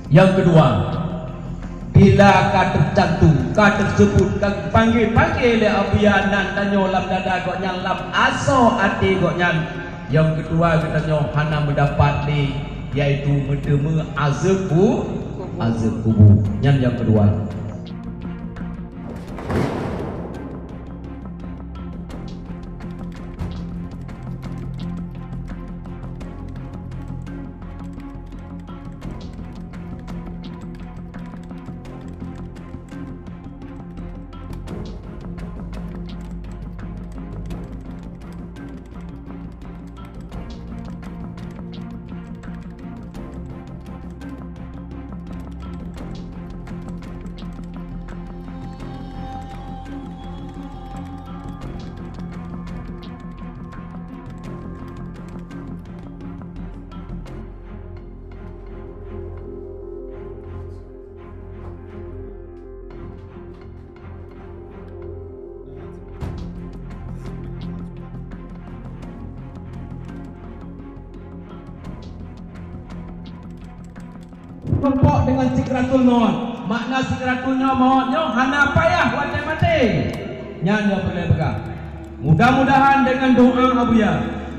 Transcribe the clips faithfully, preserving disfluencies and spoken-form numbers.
Nyang keudua, bila ka teucantum, ka teuseubut, ka geupanggé-panggé lé Abuya nan tanyoe lam dada gobnyan, lam asoe até gobnyan, nyang keudua geutanyoe hana meudapat lé, yaitu meuteumé azeueb ku-, azeueb kubu. Nyan nyang keudua. Meurumpok deungon sikratul maut. Makna sikratul nyo-, maut nyoe hana payah watée maté. Nyan nyang peureulée peugah. Mudah-mudahan deungon doa Abuya,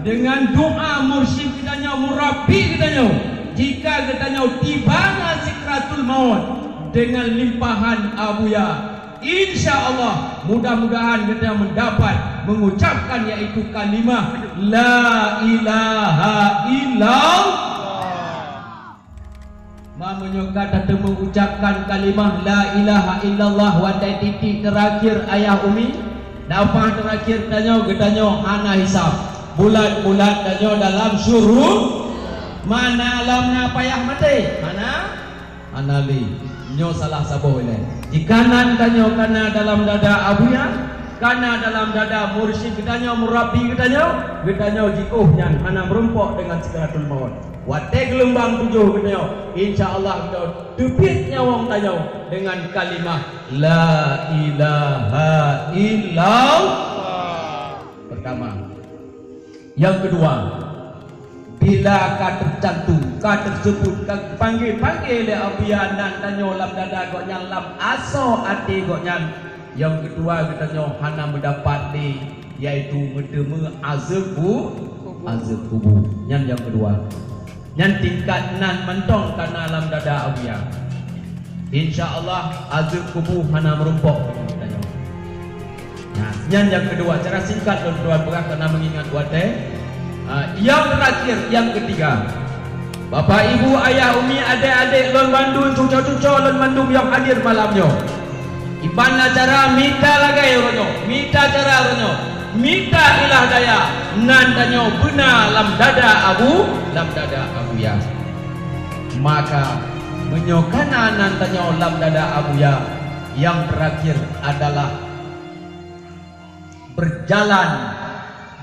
deungon doa mursyid geutanyoe, murabbi geutanyoe, jika geutanyoe tiba na sikratul maut deungon limpahan Abuya, insya Allah, mudah-mudahan geutanyoe meudapat mengucapkan, yaitu kalimah la ilaha illallah. Ma meunyoe ka tateumé ucapkan kalimah la ilaha illallah watée titik teurakhir ayah umi, nafah teurakhir tanyoe, geutanyoe hana hisab. Bulat-bulat tanyoe dalam syurga. Mana lom na payah maté? Hana? Hana lé. Nyoe salah saboh ilée. Jikanan tanyoe kana dalam dada Abuya, kana dalam dada mursyid geutanyoe, murabbi geutanyoe, geutanyoe jiôh nyan hana meurumpok deungon sikratul maut. Watée geulumbang tujoh geutanyoe, insya Allah geutanyoe teubiet nyawöng tanyoe deungon kalimah la ilaha illallah. Pertama. Nyang keudua, bila ka teucantum, ka teuseubut, ka geupanggé-panggé lé Abuya nan tanyoe lam dada gobnyan, lam asoe até gobnyan, nyang keudua geutanyoe hana meudapat lé, yaitu meuteumé azeueb ku-, azeueb kubu. Nyan nyang keudua. Nyan tingkat nan mantong kana lam dada Abuya. Insya Allah, azeueb kubu hana meurumpok deungon geutanyoe. Nah, nyan nyang keudua, cara singkat lôn tuan peugah kana meungingat watée. Ah, nyang terakhir, nyang ketiga. Bapak, ibu, ayah, umi, adék-adék lôn bandum, cuco-cuco lôn bandum nyang hadir malam nyoe. Iban na cara mita lagée uroe nyoe, mita cara uroe nyoe, mita ilah daya, nan tanyoe beuna lam dada Abu, lam dada Abuya. Maka, meunyoe kana nan tanyoe lam dada Abuya, nyang terakhir adalah berjalan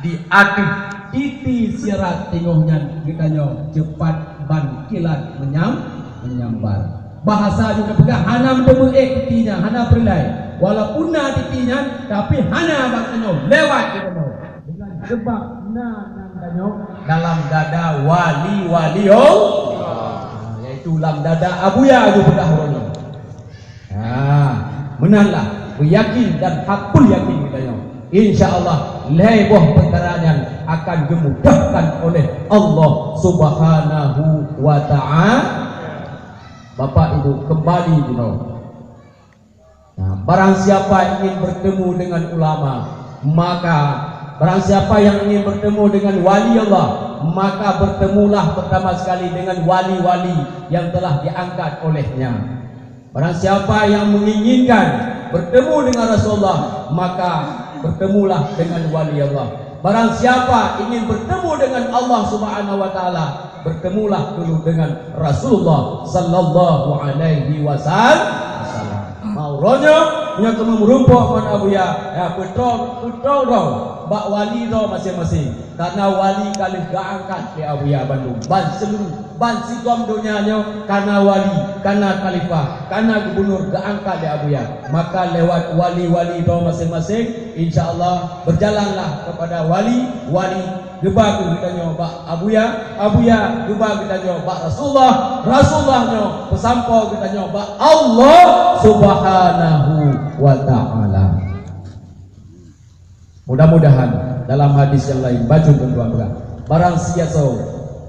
di ateueh titi sirat, teungoh nyan geutanyoe ceupat ban kilat meunyam-, meunyambar. Bahasa nyoe teupeugah hana meuteumeuék titi nyan, hana peureulée. Walaupun na titi nyan, tapi hana bak tanyoe lewat geutanyoe. Dengan sebab na nan tanyoe dalam dada wali-wali Allah, yaitu lam dada Abuya geupeugah uroe nyoe. Ha, meunanlah beuyakin dan hakul yakin geutanyoe. Insya Allah, lhée boh peukara nyan akan geumudahkan oleh Allah Subhanahu wa Ta'ala. Bapak Ibu, kembali bunoe. Nah, barang siapa ingin bertemu dengan ulama, maka barang siapa yang ingin bertemu dengan wali Allah, maka bertemulah pertama sekali dengan wali-wali yang telah diangkat olehnya. Barang siapa yang menginginkan bertemu dengan Rasulullah, maka bertemulah dengan wali Allah. Barang siapa ingin bertemu dengan Allah Subhanahu wa Ta'ala, bertemulah dulu dengan Rasulullah sallallahu alaihi wasallam. Mauronya nyang keumeung meurumpok ngon Abuya, ya, peutrok, peutrok droe bak wali droe maséng-maséng. Karena wali ka lheueh geuangkat lé Abuya bandum, ban seuluruh, ban sigom donya nyoe kana wali, kana khalifah, kana gubunur geuangkat lé Abuya. Maka lewat wali-wali droe maséng-maséng, insya Allah berjalanlah kepada wali-wali Geuba kheueh geutanyoe bak Abuya, Abuya geuba geutanyoe bak Rasulullah, Rasulullah nyoe peusampoe geutanyoe bak Allah Subhanahu wa Ta'ala. Mudah-mudahan dalam hadis yang lain, bacut lôn tuan peugah, barang siapa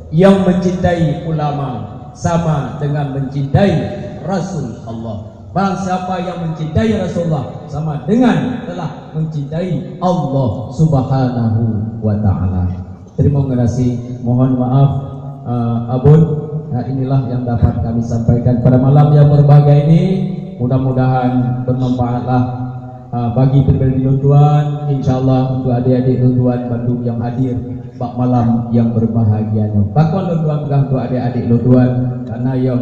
yang mencintai ulama sama dengan mencintai Rasul Allah. Barang siapa yang mencintai Rasulullah sama dengan telah mencintai Allah Subhanahu wa Ta'ala. Terima kasih. Mohon maaf, eh, Abon. Nah, inilah yang dapat kami sampaikan pada malam yang berbahagia ini. Mudah-mudahan bermanfaatlah, eh, bagi pribadi lôn tuan, insyaallah untuk adik-adik lôn tuan bandum yang hadir bak malam yang berbahagia nyoe. Pakon lôn tuan peugah untuk adik-adik lôn tuan, karena yang,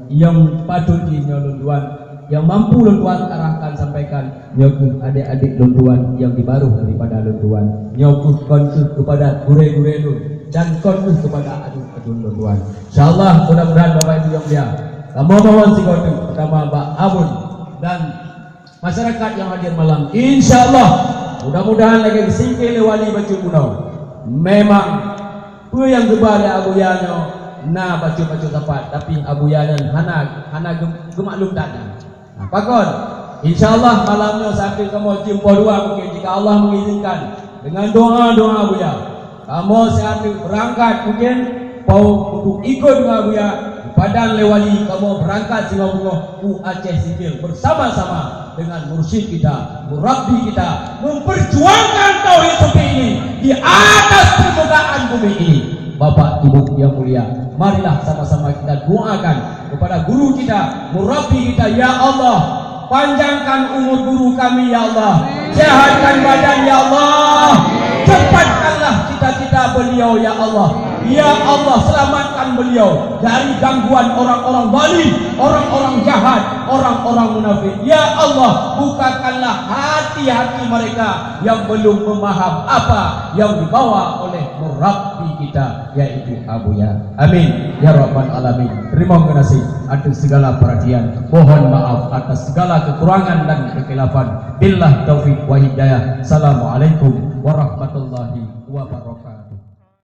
yang patut jih nyoe lôn tuan, yang mampu lôn tuan arahkan sampaikan, nyoe kheueh adik-adik lôn tuan yang di baroh daripada lôn tuan. Nyoe kheueh kon kheueh kepada gurée-gurée lôn dan kon kheueh kepada aduen-aduen lôn tuan. Insyaallah, mudah-mudahan Bapak Ibu yang mulia, kamoe mohon sigoe teuk, terutama bak Abon dan masyarakat yang hadir malam. Insyaallah, mudah-mudahan lagée geusingké lé wali bacut bunoe. Memang peue nyang geuba lé Abuya nyoe na bacut-bacut sapat, tapi Abuya nyan hana, hana geu-, geumaklum that nyan. Nah, pakon? Insyaallah malam nyoe saat kamoe jeuem poh dua mungkin, jika Allah mengizinkan, dengan doa-doa Abuya, kamoe siat beurangkat mungkin poh untuk ikot ngon Abuya, dipadan lé wali, kamoe beurangkat singoh beungoh u Aceh Sipil bersama-sama dengan mursyid kita, murabbi kita, memperjuangkan tauhid sufi ini di atas permukaan bumi ini. Bapak Ibu yang mulia, marilah sama-sama kita doakan kepada guru kita, murabbi kita, ya Allah, panjangkan umur guru kami, ya Allah. Sehatkan badan, ya Allah. Cepatkanlah cita-cita beliau, ya Allah. Ya Allah, selamatkan beliau dari gangguan orang-orang zalim, orang-orang jahat, orang-orang munafik. Ya Allah, bukakanlah hati-hati mereka yang belum memaham apa yang dibawa oleh murabbi kita, yaitu Abuya. Amin ya rabbal alamin. Terima kasih atas segala perhatian. Mohon maaf atas segala kekurangan dan kekhilafan. Billah taufik wa hidayah. Assalamualaikum warahmatullahi wabarakatuh.